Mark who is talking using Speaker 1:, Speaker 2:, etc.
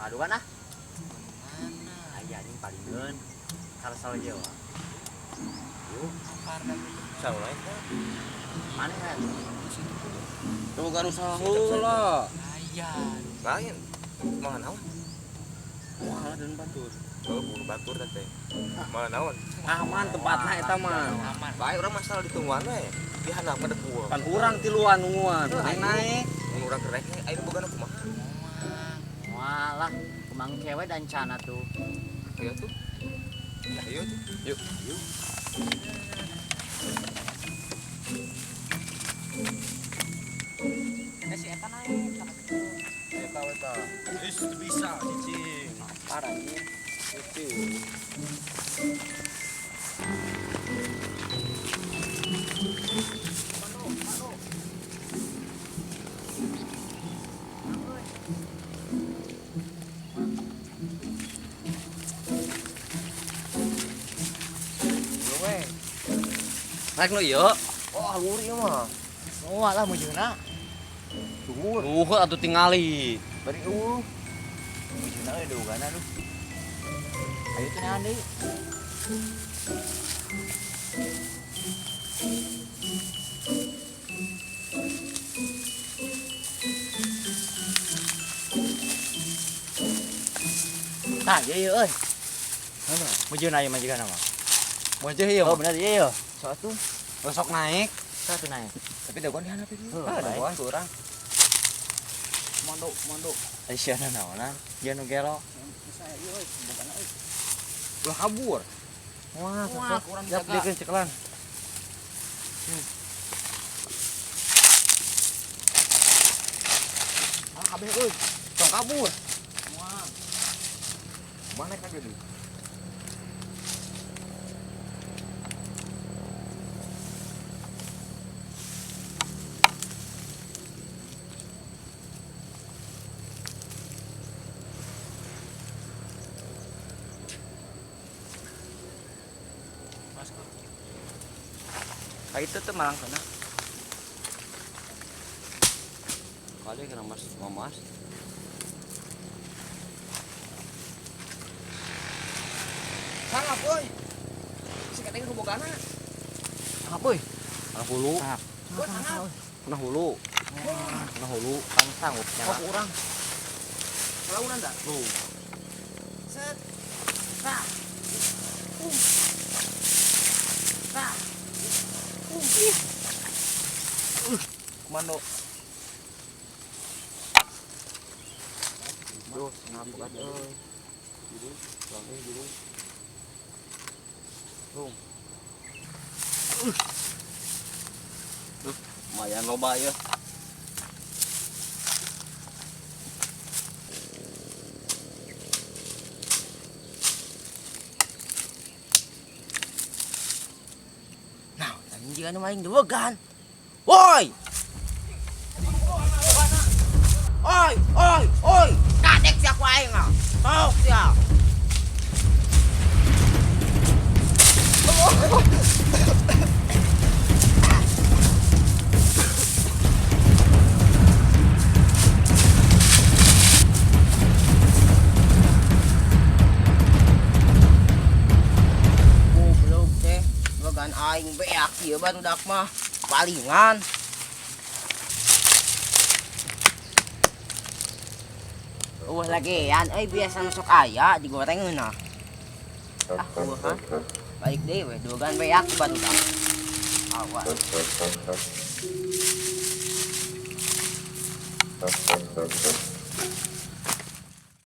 Speaker 1: Ngaduan ah.
Speaker 2: Mana?
Speaker 1: Aya anjing palingeun. Salah-salah Jawa. Yuk,
Speaker 3: Salah eta.
Speaker 1: mana kan?
Speaker 4: Tuh kan usaha heula.
Speaker 2: Aya.
Speaker 3: Lain. Malah naon?
Speaker 4: Wah, dan batur.
Speaker 3: Oh, buru batur teh. Malah naon?
Speaker 4: Aman tempatna eta mah.
Speaker 2: Aman.
Speaker 3: Bae urang masalah ditungguan we. Di handap mah deuk.
Speaker 4: Pan urang tiluan nungguan. Naik naik.
Speaker 3: Mun urang kerek air bogana kumaha?
Speaker 1: Walah, kemang cewek dan cana tuh.
Speaker 3: Ayo tuh. Ayo tuh.
Speaker 4: Yuk.
Speaker 1: Yuk.
Speaker 2: Si eta naik.
Speaker 4: Eta eta. Ih, bisa cicing.
Speaker 1: Parah anjing.
Speaker 4: Cicing. Naik nu ieu.
Speaker 3: Oh, alur ieu mah.
Speaker 1: Wah lah mujuna.
Speaker 3: Dhuwur.
Speaker 4: Luhur atuh tingali.
Speaker 3: Bari eueuh.
Speaker 1: Mujuna euy dugana lu. Ayo tuh neangan deui. Tah, ieu ieu euy.
Speaker 4: Mana?
Speaker 1: Mujuna ieu mah jigana mah.
Speaker 4: Mujeuh ieu.
Speaker 1: Oh, bener ieu ieu.
Speaker 3: Sok atuh.
Speaker 4: Sok naik.
Speaker 1: Satu naik.
Speaker 3: Tapi dagoan di handap itu.
Speaker 1: Heuh,
Speaker 4: Ah,
Speaker 1: baik.
Speaker 4: dagoan ku urang. Mondo, mondo.
Speaker 1: Ai sia naonan? Dia nu gelo.
Speaker 4: Ulah kabur.
Speaker 1: Wah,
Speaker 2: Wah, kurang
Speaker 4: Siap
Speaker 2: jaga.
Speaker 4: dikeun cekelan.
Speaker 1: Ah, kabeh euy.
Speaker 4: Tong kabur.
Speaker 2: Wah.
Speaker 3: Mana kan jadi?
Speaker 2: Ah, itu tuh malang sana.
Speaker 4: Kali kena mas mamas.
Speaker 3: Salah, boy. Si katanya kubogana.
Speaker 1: Sangap euy.
Speaker 4: Kena hulu.
Speaker 1: Sangap.
Speaker 3: Boy, sangap.
Speaker 4: Kena hulu. Kena hulu.
Speaker 1: Kan sanggup
Speaker 3: Oh,
Speaker 1: nyala.
Speaker 3: urang. Kalaunan dah.
Speaker 4: Tuh.
Speaker 3: Set. Nah. Nah. Komando. Duh, sangap banget euy.
Speaker 4: Lumayan loba ya.
Speaker 2: Nah, anjing anu maling dewegan. Woi. Oi, oi, oi. Kadek sia ku aing ah. Tok sia. Goblok teh, dewegan aing beak ieu barudak mah palingan. Eueuh lagean euy biasa masuk aya digoreng eunah. Ah, eueuh ha. Balik deui we dugan beak barudak. Awas.